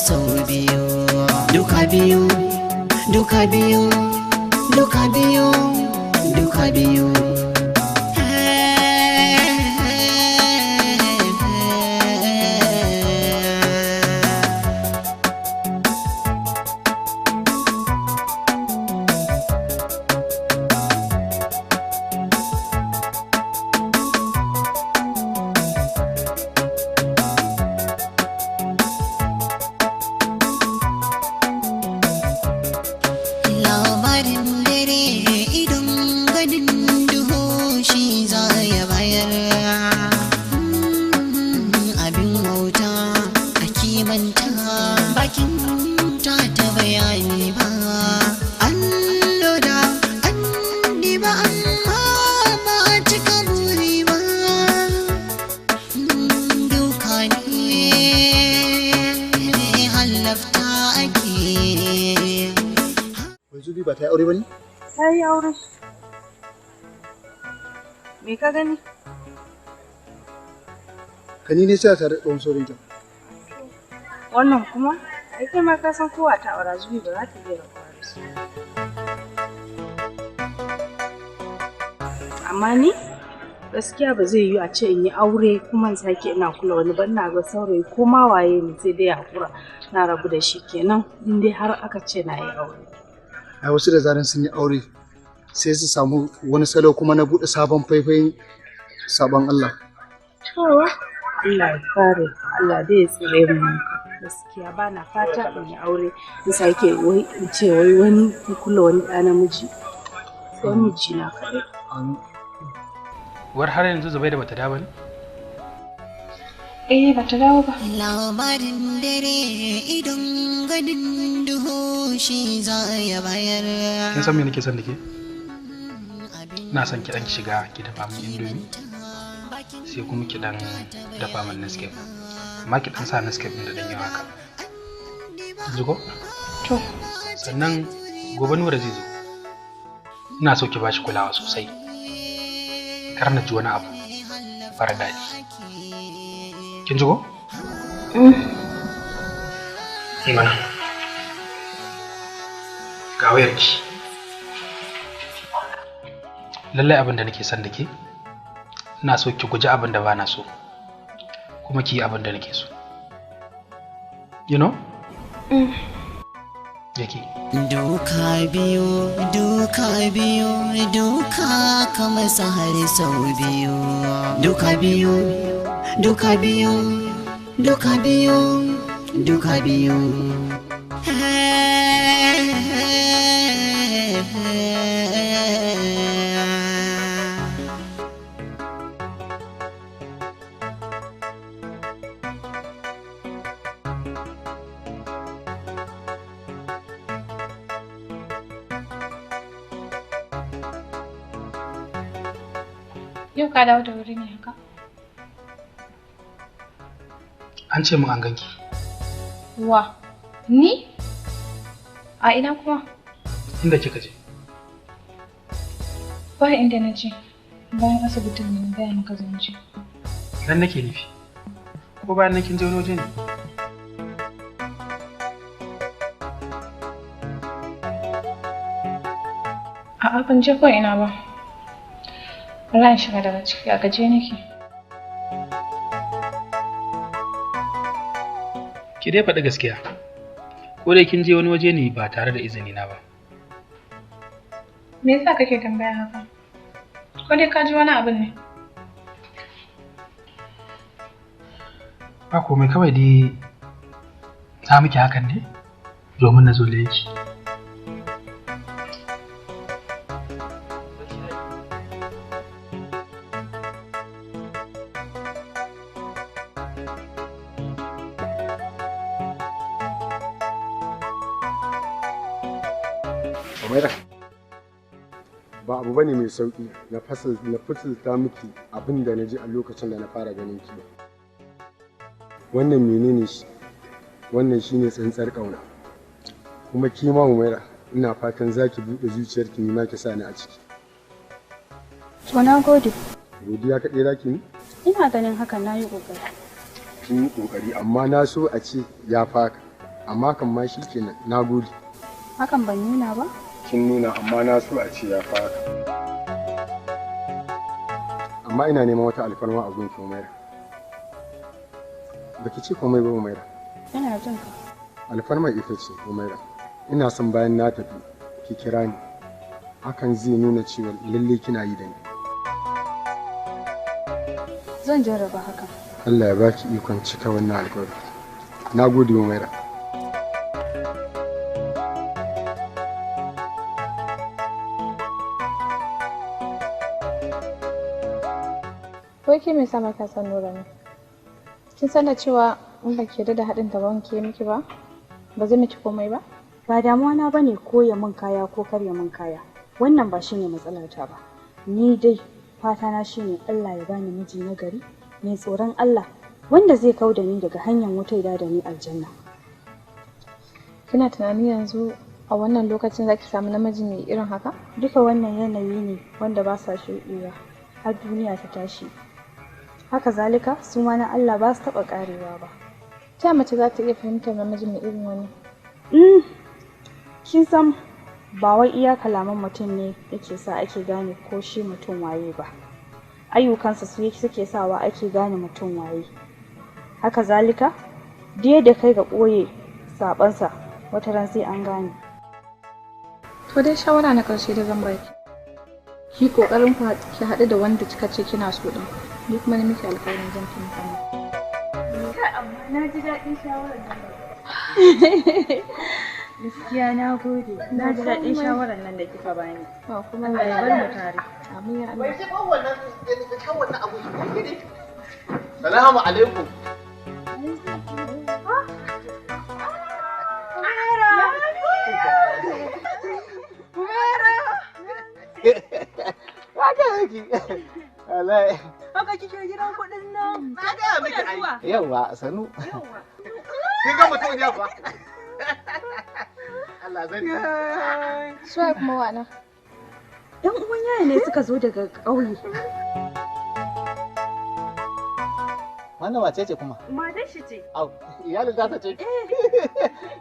sau biyu. Duka biyu, duka biyu, duka biyu, duka biyu. Labarin dare idon ganin duhu shi za ya bayar. Abin wauta a kimanta bakin ta ta bayani ba. An loda an diba amma ba a cika buri ba. Duka ne hallafta ake. Yanzu ba ta yi aure ba ne? Ta yi aure. Me ka gani? Kani ne sai tare da ɗan saurayinta. Wannan kuma? Ai kai ma ka san kowa ta aura Zubi ba za ta iya rabuwa da su. Amma ni gaskiya ba zai yiwu a ce in yi aure kuma in sake ina kula wani ba, ina ga saurayi ko ma waye ne sai dai hakura na rabu da shi kenan in dai har aka ce na yi aure. Ai wasu da zaran sun yi aure sai su samu wani salo kuma na buɗe sabon faifayin sabon Allah. To Allah ya kare, Allah dai ya tsare mu. Gaskiya ba na fata in yi aure in sake wai in ce wai wani in kula wani ɗa namiji sai miji na kaɗai. War har yanzu Zubaida bata dawo ne? Eh, bata dawo ba. Labarin dare idon ganin duhu shi za ya bayar. Kin san me nake son da ke? Ina son ki dan shiga ki dafa min indomie sai kuma ki dan dafa min Nescafe. Amma ki dan sa Nescafe din da dan yawa haka. Kin ji ko? To. Sannan gobe Nura zai zo. Ina so ki bashi kulawa sosai. Kar na ji wani abu mara daɗi. Kin ji ko? Mana. Ga wayarki. Lallai abin da nake son da ke, ina so ki guji abin da ba na so, kuma ki yi abin da nake so. You know? Yake. Duka biyu, duka biyu, duka kamar har sau biyu. Duka biyu, duka biyu, duka biyu, duka biyu. Yau ka dawo da wuri ne haka? An ce min an ganki. Wa? Ni? A ina kuma? Inda kika je. Ba inda na je. Bayan asibitin ne na gaya maka zan je. Nan nake nufi. Ko bayan nan kin je wani waje ne? A'a ban je ko ina ba. Wallahi shiga daga ciki a gaje nake. Ki dai faɗi gaskiya. Ko dai kin je wani waje ne ba tare da izini na ba. Me yasa kake tambaya haka? Ko dai ka ji wani abin ne? Ba komai, kawai dai za miki hakan ne domin na zo ki. Umaira, ba abu bane mai sauki na fasalta miki abin da na ji a lokacin da na fara ganin ki ba. Wannan menene shi? Wannan shine tsantsar ƙauna. Kuma ki ma Umaira, ina fatan za ki buɗe zuciyarki ni ma ki sa ni a ciki. To na gode. Godiya kaɗai za ki yi? Ina ganin hakan na yi ƙoƙari. Kin yi ƙoƙari amma na so a ce ya faka. Amma kan ma shi kenan, na gode. Hakan ban nuna ba? Kin nuna, amma na so a ce ya fara. Amma ina neman wata alfarma a gunki Umaira. Baki ce komai ba Umaira. Ina jin ka. Alfarmar ita ce Umaira. Ina son bayan na tafi ki kira ni. Hakan zai nuna cewa lalle kina yi da ni. Zan jarraba hakan. Allah ya baki ikon cika wannan alƙawari. Na gode Umaira. Wai ke me yasa ba kya son Nura ne? Kin san da cewa in ba ki yarda da haɗin da wanke miki ba, ba zai miki komai ba? Ba damuwa na bane ko ya min kaya ko kar ya min kaya. Wannan ba shine matsalar ta ba. Ni dai fata na shine Allah ya bani miji na gari, mai tsoron Allah, wanda zai kau da ni daga hanyar wuta ya da ni aljanna. Kina tunani yanzu a wannan lokacin zaki samu namiji mai irin haka? Duka wannan yanayi ne wanda ba sa shuɗewa har duniya ta tashi. Haka zalika su ma na Allah ba su taɓa ƙarewa ba. Ta mace za ta iya fahimtar namiji mai irin wani? Kin san ba wai iya kalaman mutum ne yake sa ake gane ko shi mutum waye ba. Ayyukansa su suke sawa ake gane mutum waye. Haka zalika, duk yadda kai ga ɓoye saɓonsa wata ran sai an gane. To dai shawara na ƙarshe da zan baki. Ki ƙoƙarin ku ki haɗu da wanda kika ce kina so ɗin. Ni kuma na miki alƙawarin zan taimaka miki. Kai amma na ji daɗin shawarar nan. Gaskiya na gode. Na ji daɗin shawarar nan da kika bani. Ba kuma Allah ya bar mu tare. Amin ya Allah. Bai taɓa wannan wannan abu. Salamu alaikum. Wallahi. Haka kike gidan kuɗin nan. Na gaya miki ai. Yawwa, sanu. Kin ga mutum ya fa. Allah zai. Suwaye kuma wa'ana? Yan uwan yaya ne suka zo daga ƙauye. Wannan wace ce kuma? Matar shi ce. Au, iyalin ta ce.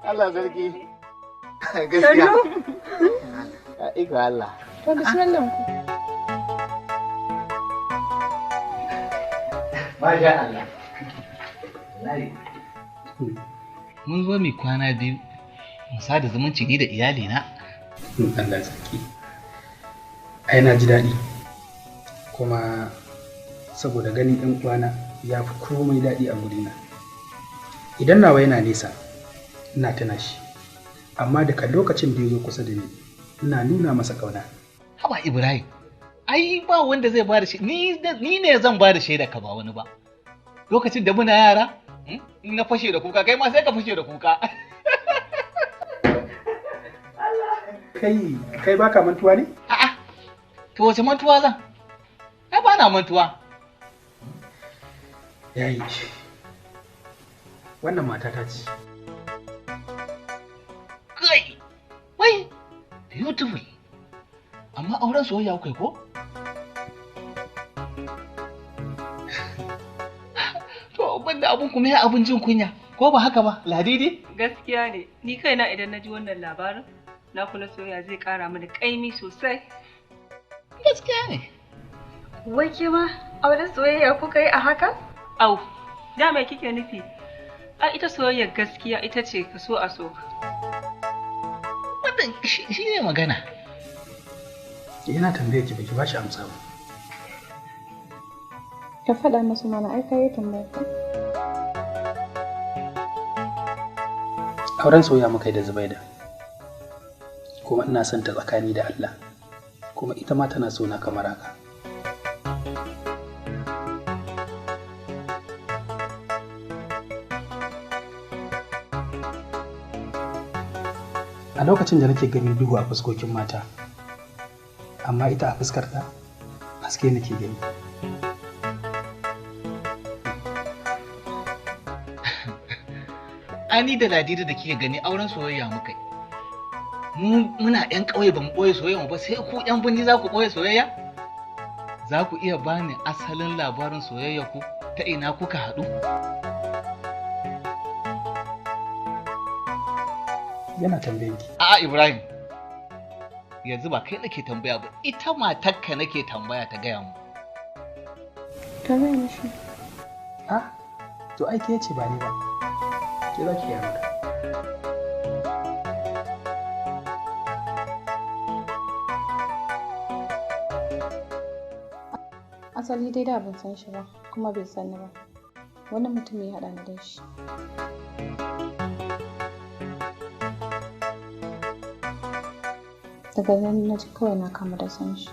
Allah sarki. Gaskiya. Iko Allah. To bismillah ku. Masha Allah. Wallahi. Mun zo mai kwana biyu mu sada zumunci ni da iyalina. Allah sarki. Ai na ji daɗi. Kuma saboda ganin ƴan uwana ya fi komai daɗi a gurina. Idan nawa yana nesa, ina tuna shi. Amma daga lokacin da ya zo kusa da ni, ina nuna masa ƙauna. Haba Ibrahim, ai ba wanda zai bada shaida, ni ne zan bada shaida ka ba wani ba. Lokacin da muna yara, in na fashe da kuka, kai ma sai ka fashe da kuka. Kai baka mantuwa ne? A'a, to wace mantuwa zan? Ai ba na mantuwa. Yayi. Wannan matata ce. Kai, wai, beautiful. Amma auren soyayya kuka yi ko? To, banda abun kuma ya abun jin kunya, ko ba haka ba, Ladidi? Gaskiya ne, ni kaina idan na ji wannan labarin, na kula soyayya zai ƙara mini ƙaimi sosai. Gaskiya ne. Wai ke ma auren soyayya kuka yi a haka? Au, da mai kike nufi? A ita soyayyar gaskiya ita ce ka so a so. Wannan shi ne magana. Yana tambaye ki baki bashi amsa ba. Ka faɗa musu mana ai ka yi tambaya. Auren soyayya muka yi da Zubaida. Kuma ina son ta tsakani da Allah. Kuma ita ma tana so na kamar haka. A lokacin da nake ganin duhu a fuskokin mata, amma ita a fuskarta haske nake gani. Ani da Ladidi da kike gani auren soyayya muka yi. Mu muna ƴan ƙauye ba mu ɓoye soyayya ba sai ku ƴan birni za ku ɓoye soyayya? Za ku iya bani asalin labarin soyayya ku ta ina kuka haɗu? Yana tambayan ki. A'a Ibrahim. Yanzu ba kai nake tambaya ba, ita matarka nake tambaya ta gaya mu. Ka gaya mishi. Ah, to ai ke ce ba ni ba. Ke za ki gaya mata. Asali dai da ban san shi ba, kuma bai san ni ba. Wani mutum ya haɗa ni da shi. Daga nan na ji kawai na kama da san shi.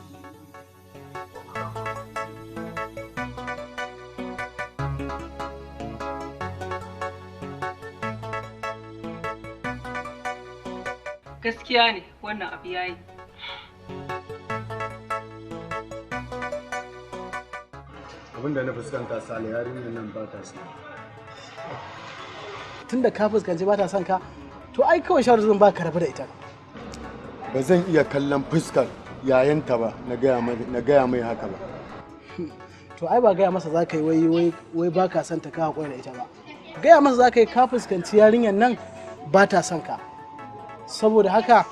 Gaskiya ne wannan abu yayi. Abin da na fuskanta Sale yarinyar nan ba ta son. Tunda ka fuskanci ba ta son ka, to ai kawai shawarar zan ba ka rabu da ita. Ba zan iya kallon fuskar yayanta ba na gaya mai haka ba. To ai ba gaya masa za ka yi wai wai ba ka son ta ka haƙura da ita ba. Gaya masa za ka yi ka fuskanci yarinyar nan ba ta son ka. Saboda haka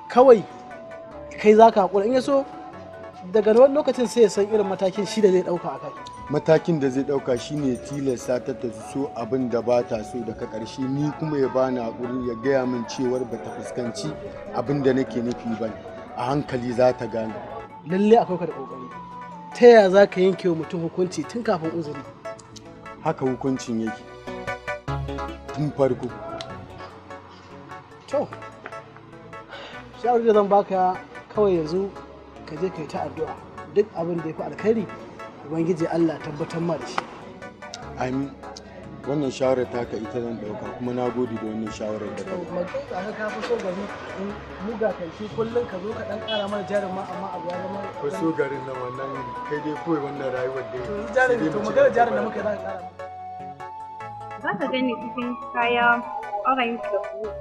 kawai kai za ka haƙura in ya so daga wani lokacin sai ya san irin matakin shi da zai ɗauka a kai. Matakin da zai ɗauka shine tilasta ta ta so abin da ba ta so daga ƙarshe ni kuma ya bani haƙuri ya gaya min cewar ba ta fuskanci abin da nake nufi ba a hankali za ta gane. Lalle akwai ka da ƙoƙari. Ta yaya za ka yanke wa mutum hukunci tun kafin uzuri? Haka hukuncin yake tun farko. To, shawarar da zan baka kawai yanzu ka je ka yi ta addu'a duk abin da ya fi alkhairi Ubangiji Allah tabbatar ma da shi. Amin. Wannan shawarar taka ita zan ɗauka kuma na gode da wannan shawarar da ka ba. Magana ka fi so gari mu ga kai shi kullum ka zo ka ɗan ƙara mana jarin ma amma abu ya zama. Fi so garin nan wannan kai dai kawai wannan rayuwar dai. To jarin to magana jarin da muka yi za ka ƙara. Za ka gani cikin kaya orange da blue.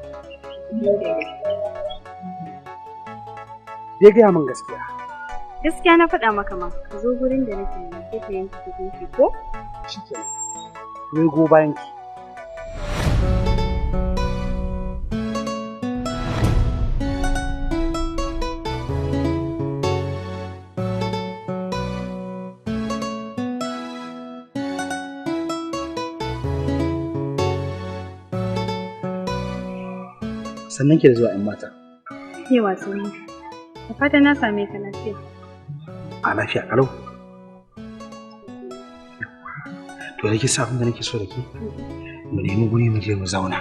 Dai gaya min gaskiya. Gaskiya na faɗa maka ma, ka zo gurin da nake ne sai ka yanke hukunci ko? Shikenan. Wai go bayan ki. Sannan ki da zuwa 'yan mata. Yawa sannu. Da fatan na same ka lafiya. A lafiya kalau. To da sa abin da nake so da ke? Mu nemi guri mu je mu zauna.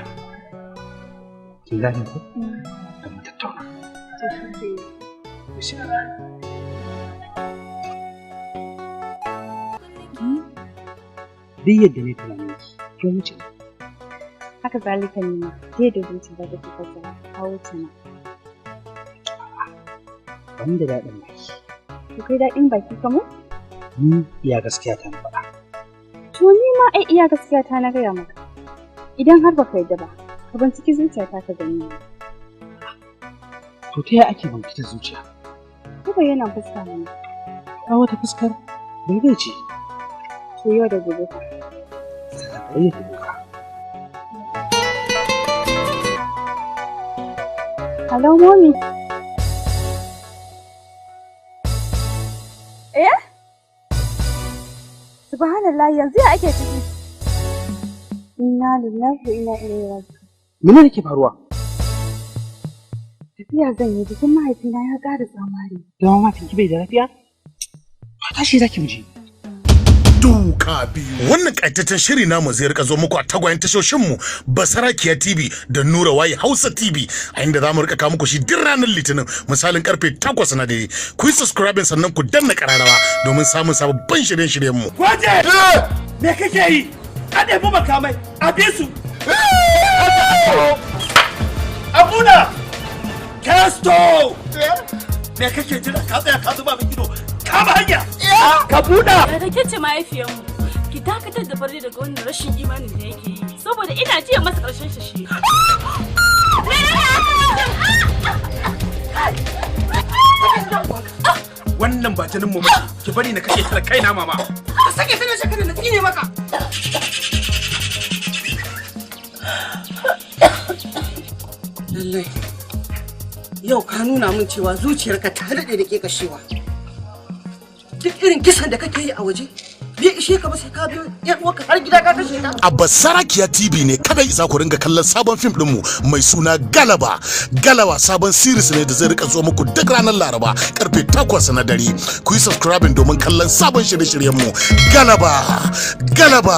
Kin gane ko? Da mu tattauna. Duk yadda ne tunanin ki, kin wuce. Haka zalika ne ma, sai da zuciya ta take fasa ka wuce na. Ban da daɗin baki. To kai daɗin baki kamo? Ni iya gaskiya ta na faɗa. To ni ma ai iya gaskiya ta na gaya maka. Idan har baka yarda ba, ka binciki zuciyata ka gani. To ta yaya ake bincike zuciya? Ko bayyana fuska ne. Ta wata fuskar daidai ce. To yau da gobe fa. Sannan da gobe. Hello mommy. Eh? Subhanallah yanzu ya ake ciki. Inna lillahi wa inna ilaihi raji'un. Mene ne ke faruwa? Tafiya zan yi jikin mahaifina ya ƙara tsamari. Dama mahaifinki bai da lafiya? To tashi zaki mu je. Duka biyu. Wannan ƙayataccen shiri namu zai rika zo muku a tagwayen tashoshinmu Basarakiya TV da Nura Waye Hausa TV a inda za mu rika kawo muku shi duk ranar Litinin misalin karfe 8 na dare. Ku yi subscribing sannan ku danna ƙararrawa domin samun sababbin shirye-shiryen mu. Gwaje! Me kake yi? A ɗebi makamai, a bi su! Abuna! Kesto! Me kake jira ka tsaya ka zuba min ido? Kama hanya! Ka buɗa! Da ke ce mahaifiyarmu, ki dakatar da barde daga wannan rashin imanin da yake yi, saboda ina jiya masa ƙarshen shi shi. Wannan ba jinin mu bace, ki bari na kashe ta da kaina mama. Ka sake ta da shakar na tsine maka. Lallai. Yau ka nuna min cewa zuciyarka ta daɗe da ƙeƙashewa. Duk irin kisan da kake yi a waje, bai ishe ka ba sai ka biyo ƴar uwarka har gida ka kashe ta. A Basarakiya TV ne kadai za ku ringa kallon sabon fim ɗinmu mai suna Galaba. Galaba sabon series ne da zai rika zo muku duk ranar Laraba karfe 8 na dare. Ku yi subscribing domin kallon sabon shirye-shiryenmu. Galaba! Galaba!